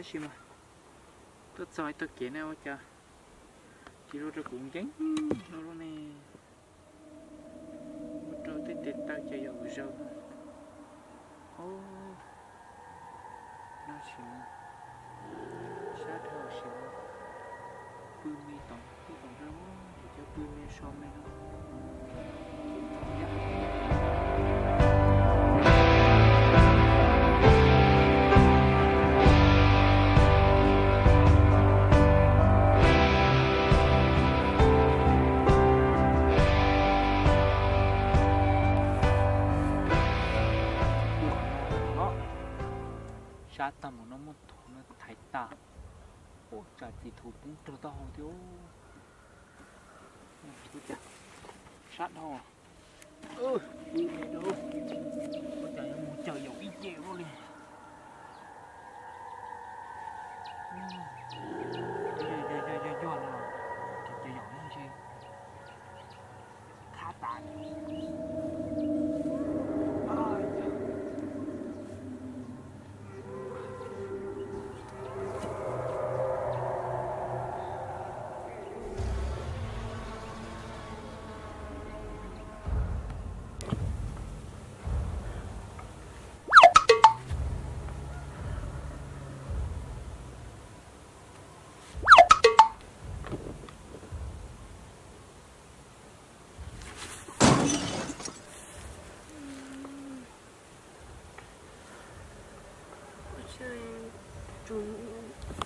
Tab sis mas tuaj txog ib tog kev ne ua cas tsis zoo rau kuv nkees no lub ne. Ua rau tej tes taw ces yam zaws. Tab sis mas sab dhau sim pw me tom teb tom zos, ces cov pw me so me no. Sab tag mus no muaj thuv no thaiv tas. Ua cas txiv thuv poob rau taub hau thiab. Ua cas sab dhau. Ua cas yuav mus caw yaum ib ce luaj li. Yog no ces caw yaum ntshe khab tas.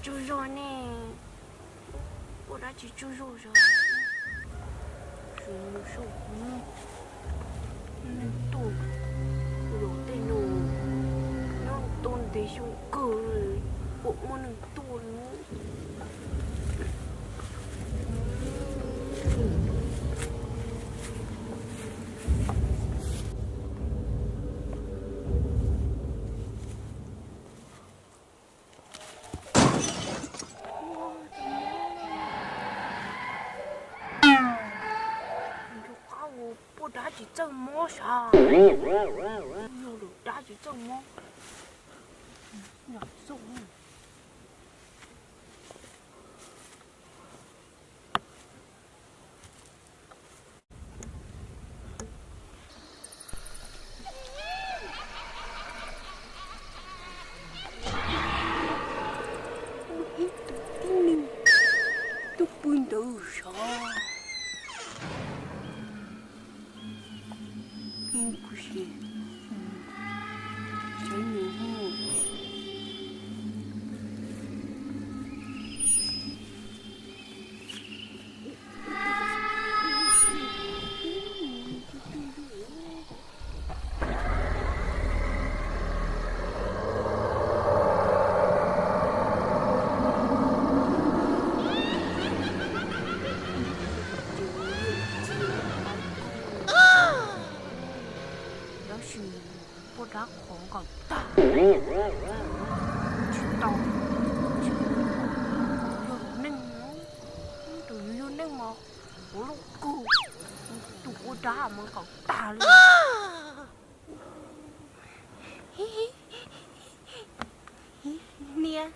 Tsaug zog ne, ua dab tsi tsaug zog zog. Neeg tuaj, los tej no nyob tuaj ntev xyoo kawg, puas muaj neeg tuaj li. Ncu qab ua puag dab tsis txawj mob sav. Yog lawm dab tsis txawj mob. Yog xub. Ib tug tib neeg twb pw ntawd sav. Kuv si, saib nws hu. Tab sis puag dab qhov nkaum tag, tsis tau, tsis yog neeg, tus yog neeg mas ua loj kawg, tus puag dab mas nkaum tag li. Niam.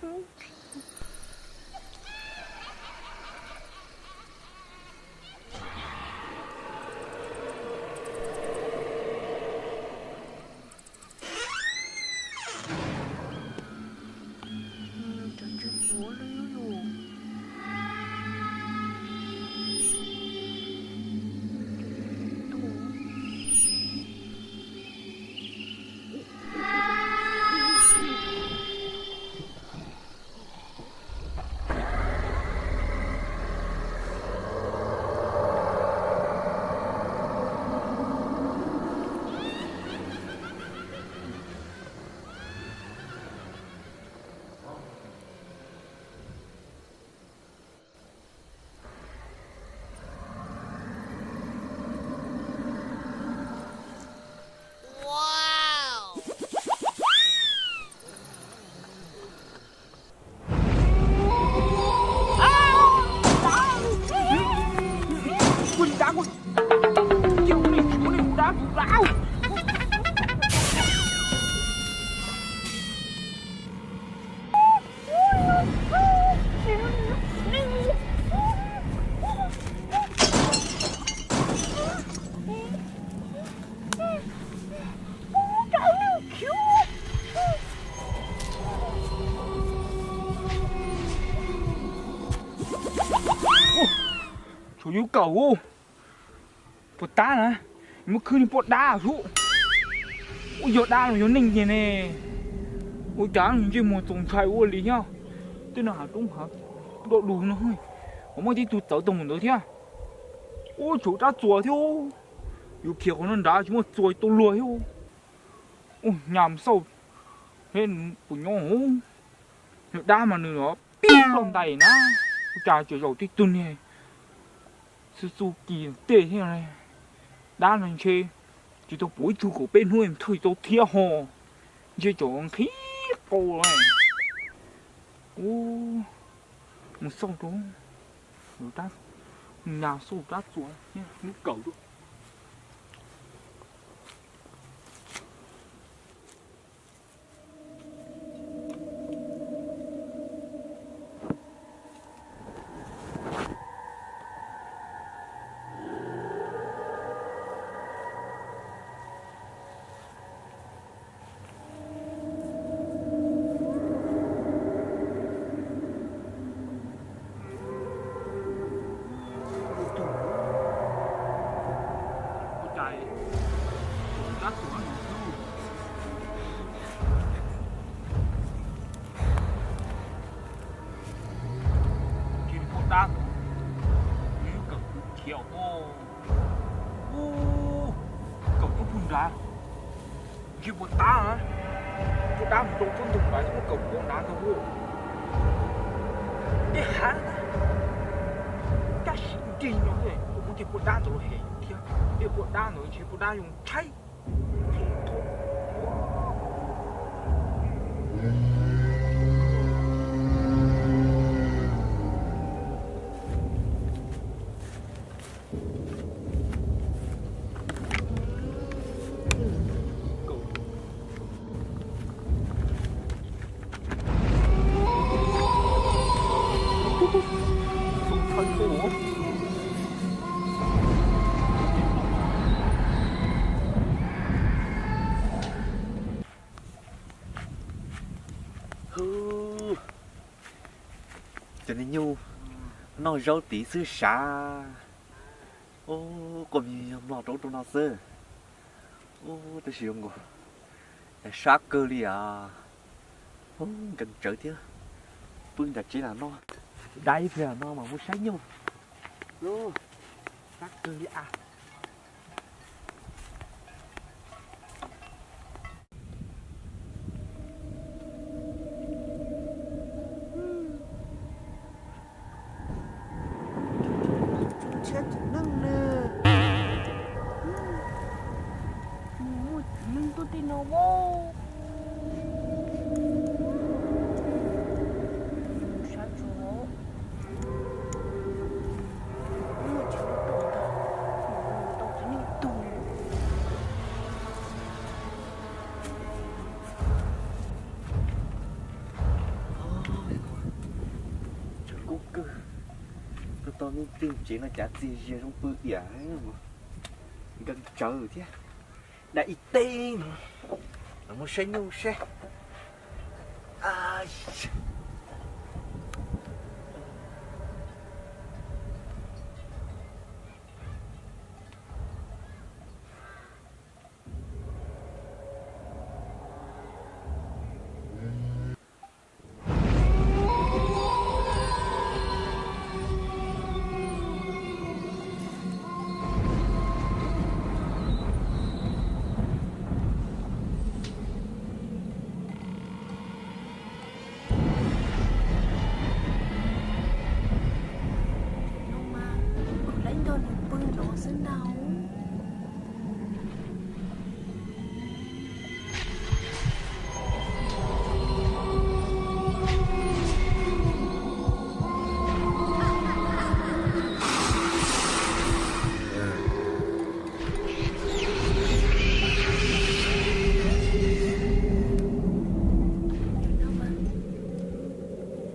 Tshuav yus kawm ua puas tab na, muab khwb niag poj dab xwb. Ua yog dab los yog neeg tiag ne? Ua cas ntsej muag txaus ntshai ua li thiab. Tej no hav roob hav doj dus no, ho muaj tib tug txawv tau mus ntawd thiab. Ua tshuav rab txuas thiab, yus khiav qhov no nrad tsis muaj txuas tau luag thiab. Ua nyas mus xauj, puas nyob, nws dab mas nws pib ploj ntais na. Ua cas tseem zaum tib tug niag xu xu kis tej thiab. Dab no ntshe tsis tau pom ib tug kaum peb hnub thwj tau thiab ho. Ntshe tseem nqhis qau. Mus xauj rau, mus nyas xauj rab txuas thiab hnub kawm rau. Ua dab, kawm kuv khiav, kawm tuaj puag nrad, ntshe puas tab na. Puas dab mus rau tsob ntoo nrad, muab kawm puag nrad ntag. Tej hav, tab sis nrig no, kuv muab tej puas dab ntawd los hem thiab, tej puas dab ntawd ntshe puas dab zoo tshaib. Cov niag nyuj noj zaub tid xwb sav. Ub, quaj me nyuam mlog rau ub rau no xwb. Ub, tab sis zoo nkaus, sab kawg li as. Ub, nkees tsawv thiab. Pw nram tsev lam no, dab ib pliag no mas mus saib nyuj. Sab kawg li as. Tsis tshia txiv neej na. Muaj txiv neej tuaj tej no as. Saib tsuav, muaj txiv neej tuaj ntag, tau txiv neej tuag. Tshav kub kawg, tuaj tau leej twg tsev no cav txiag zias zoo pw diam, nkees tsawv thiab. Dab ib teg no, mus saib nyuj saib. No mas kuv laib nrog nws pw nrov xwb ntag.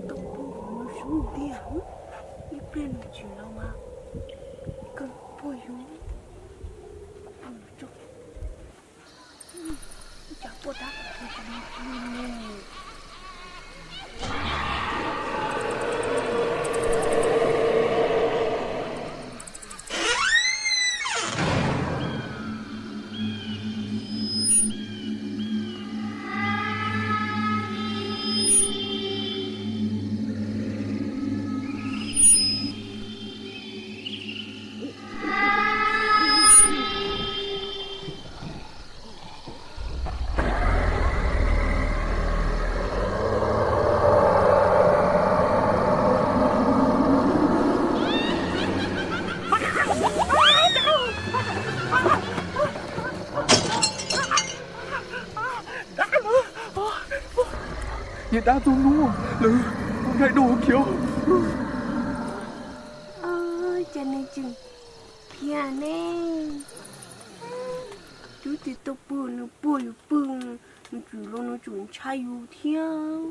Tau pom nws sub ntiag, ib pliag nws tsis los mas kawg puag yus. Dab lawm, niag dab txog hnub lawm, nqaij dua khiav. Cas nws tseem khiav ne? Twb tsis tau pw, nws puag yus pw, nws tseem los nws tseem ntshai yus thiab.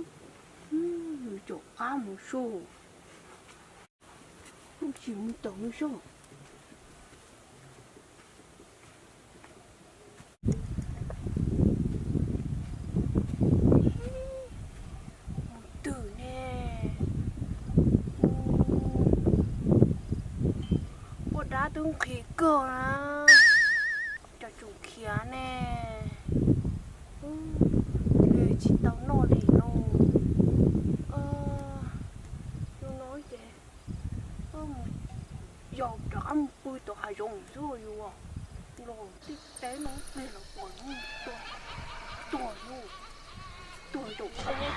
Yus caum qab mus soj, tsis mus tom nws soj. Mus twg ne? Poj dab twb nqhis kawg na, cas tseem khiav ne? Tsis tau noj li no. Yus no ces mus, yog rov qab mus pw tom hav zoov xwb yus, los tej teb no plig los pom yus tuag, tuag yus, tuag nraum teb xwb.